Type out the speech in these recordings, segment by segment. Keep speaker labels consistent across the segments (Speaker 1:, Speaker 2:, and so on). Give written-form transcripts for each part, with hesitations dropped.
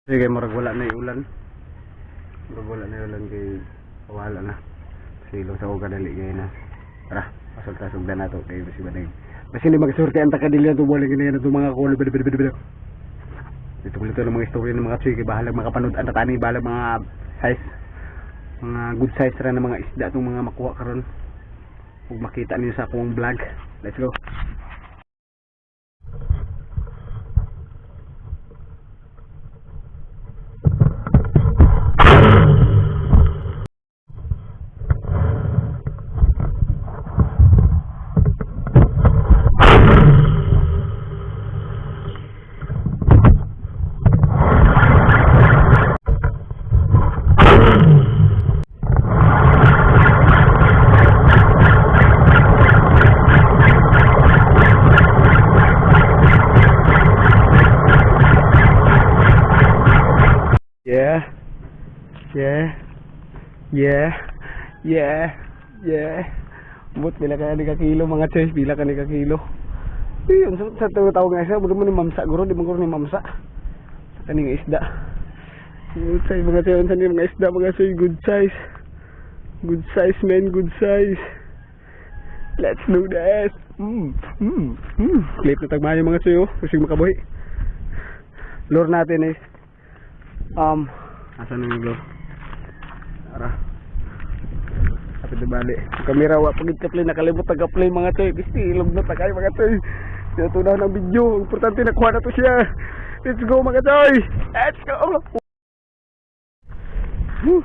Speaker 1: Sige, murag wala na yung ulan. Murag wala na yung ulan kay wala na. Silong sa uga dali kay na. Tara, pasok ta sugdan nato kay basi ba ding. Basi ni magsurti ang takadili na tubo lagi na yan mga kulo bida bida bida. Dito ko ng mga istorya ng mga tsuy kay bahalag makapanood ang tatani, bahalag mga size, mga good size ra na mga isda itong mga makuha karon. Ug makita niyo sa akong vlog. Let's go. Yeah. Yeah. Yeah. Yeah. Yeah. But pila ka ni ka kilo, mga choice, pila ka ni ka kilo. Uy, unsa sa tawag nga isa, mo ni mamsa guro, di man guro ni mamsa. Sa kaning isda. Good size, mga choice, unsa ni mga isda, mga choice, good size. Good size, man, good size. Let's do this. Clip na tagmayo, mga choice, oh. Kusig makabuhi. Lure natin is asa na yung lure? Ara. Kapit na bali. Ang kamera wa pagid ka-play, nakalimot taga-play, mga choy. Bisti ilog na tagay, mga choy. Tinutunaw ng video. Importante nakuha na to siya. Let's go, mga choy. Let's go. Whew.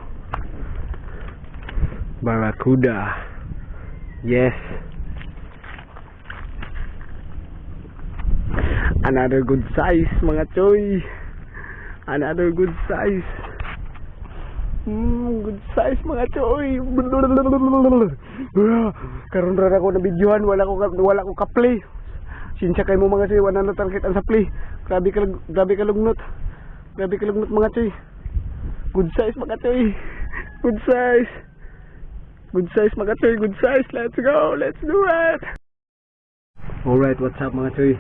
Speaker 1: Barracuda. Yes. Another good size, mga choy. Another good size. Good size, mga choy. Karon ra ako na videohan, wala ko ka-play. Sinsya kay mo, mga choy, wala na target ang sa play. Grabe ka lugnot. Grabe ka lugnot, mga choy. Good size, mga choy. Good size. Good size, mga choy, good size. Let's go. Let's do it. Alright, what's up, mga choy?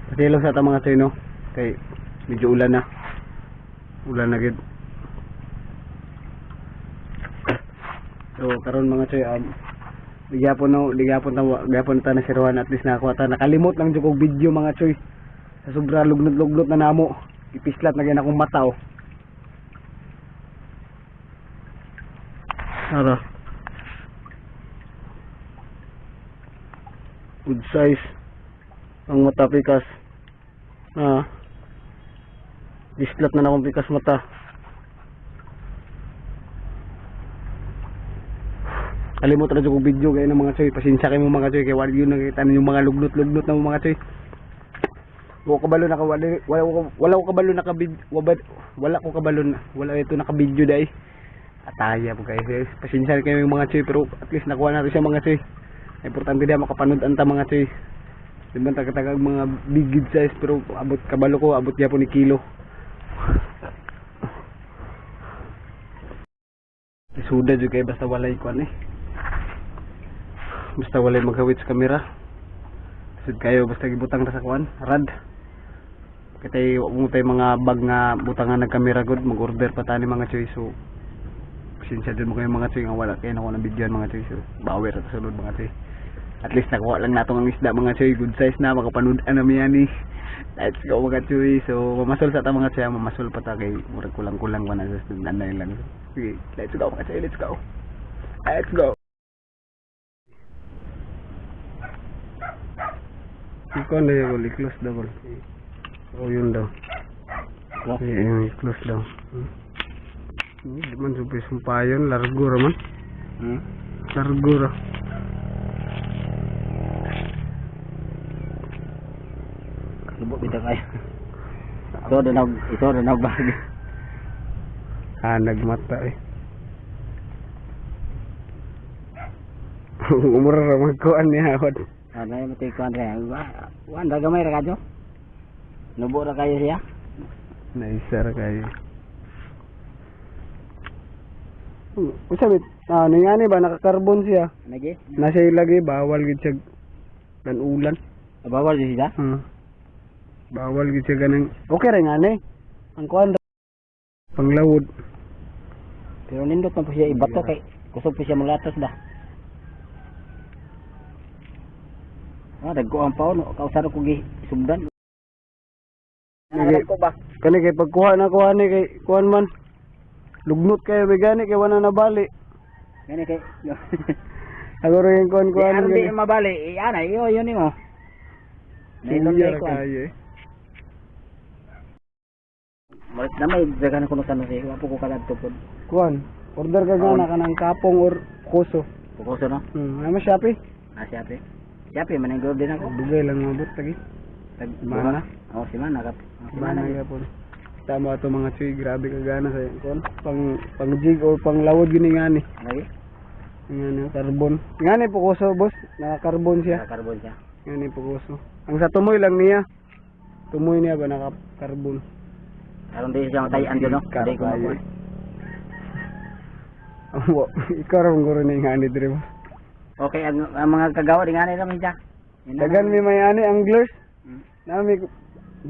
Speaker 1: Pasilong sa ta, mga choy, no. Kay medyo ulan na. Ulan na gid. So karon, mga choy, digyapon no, digyapon ta, gyapon ta na siruhan, at least nakakuha ta. Nakalimot lang jud kog video, mga choy. Sa sobra lugnot-lugnot na namo. Ipislat na gyud akong mata, oh. Tara. Good size. Ang mata pikas. Ah. Islat na na akong pikas mata. Kalimot na jud kog video kay ng mga choy. Pasensya kayo mga choy kay wala yun nakita ninyo mga lugnot-lugnot na mga choy. Wala ko kabalo naka wala wala ko wala ko kabalo naka wala ko kabalo na wala ito naka video dai. Ataya po kayo. Pasensya kayo mga choy, pero at least nakuha natin siya, mga choy. Importante diya makapanood anta, mga choy. Di ba taga mga big good size, pero abot kabalo ko abot gyapon ni kilo. Suda jud kay basta walay kuan eh. Basta walay maghawit sa kamera. Sud kayo basta gibutang ra sa kuan, rad. Kitay wa mo tay mga bag nga butangan ng kamera gud, mag-order pa tani, mga choy. So pasensya jud mo kayo, mga choy, nga wala kayo nakuha ng videoan, mga choy. So bawi ra ta sulod, mga choy. At least nakuha lang nato ang isda, mga choy, good size na makapanood na mi ani. Let's go, mga choy. So mamasol sa ta, mga choy, mamasol pa ta kay murag kulang-kulang pa na sa nanay lang. Sige, let's go, mga choy, let's go. Let's go. Ikaw na yung i-close daw. Oh, yun daw. Yung i-close daw. Di man supay sumpayon, largo ra man. Largo ra.
Speaker 2: Lubot bitaw kayo. Ito na bag.
Speaker 1: Ah, nagmata eh. Umur ra magkuan niya hawad.
Speaker 2: Ano yung mati kuan ra? Wan ra gamay ra kadyo. Nubo ra kayo siya.
Speaker 1: Naisa ra kayo. Usa bit, ah, ningani ba nakakarbon siya?
Speaker 2: Nagi?
Speaker 1: Nasa ilagi bawal gid siya dan ulan.
Speaker 2: Bawal jud siya.
Speaker 1: Bawal gid siya ganang. Okay ra ngani. Ang kuan Panglawod.
Speaker 2: Pero nindot man po siya ibato kay kusog po siya mulatos ba. Ah, dagko ang paon, kausaro ko gi sumdan.
Speaker 1: Sige.
Speaker 2: Dagko ba?
Speaker 1: Kani kay pagkuha na kuha ni kay kuan man. Lugnot kayo may gani kay wala na bali.
Speaker 2: Gani kay
Speaker 1: Ako rin kuan
Speaker 2: Di
Speaker 1: kuan.
Speaker 2: aron di mabali, ana iyo yun nimo. Nailon
Speaker 1: Suya
Speaker 2: kay
Speaker 1: ra
Speaker 2: kuan.
Speaker 1: kayo eh.
Speaker 2: Malit na may daghan ko sa Jose, wa po ko kaladto pod.
Speaker 1: Kuan, order ka gana kanang kapong or kuso.
Speaker 2: Pukoso no.
Speaker 1: Ano Shopee?
Speaker 2: Ah, siya pe. Siya pe man din ako.
Speaker 1: Dugay lang mabot lagi.
Speaker 2: Tag
Speaker 1: Mana.
Speaker 2: Oh, si mana kap. Si mana.
Speaker 1: Mana gyapon. Tama ato mga chuy, grabe ka gana sa kuan. Pang pang jig or pang lawod gini ngani.
Speaker 2: Lagi.
Speaker 1: Ngani carbon. Ngani pukoso, boss, naka carbon siya.
Speaker 2: Carbon siya.
Speaker 1: Ngani pukoso. Ang sa tumoy lang niya. Tumoy niya ba naka carbon.
Speaker 2: Aron di siya matayan dyan, no? Di ko
Speaker 1: Kayo.
Speaker 2: makuha.
Speaker 1: Amo, ikaw ra mong guro ni ngani dire, boss.
Speaker 2: Okay, ang mga kagawa, di nga nila man siya. Yun na
Speaker 1: Dagan
Speaker 2: lang.
Speaker 1: mi may ani anglers.
Speaker 2: Hmm.
Speaker 1: Nami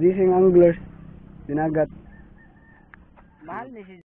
Speaker 1: gising anglers. Dinagat.
Speaker 2: Mahal ni si